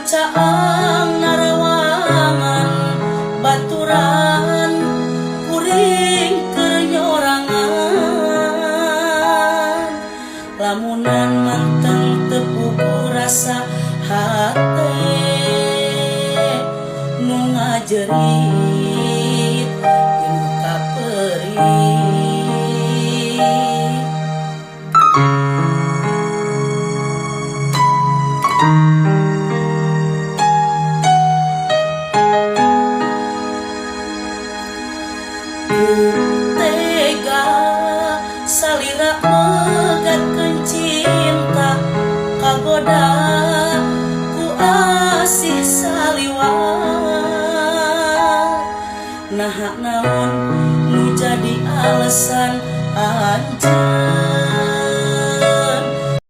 Caang narawangan baturan kuring keur nyorangan. Lamunan manteng teu puguh rasa hate nu ngajeri.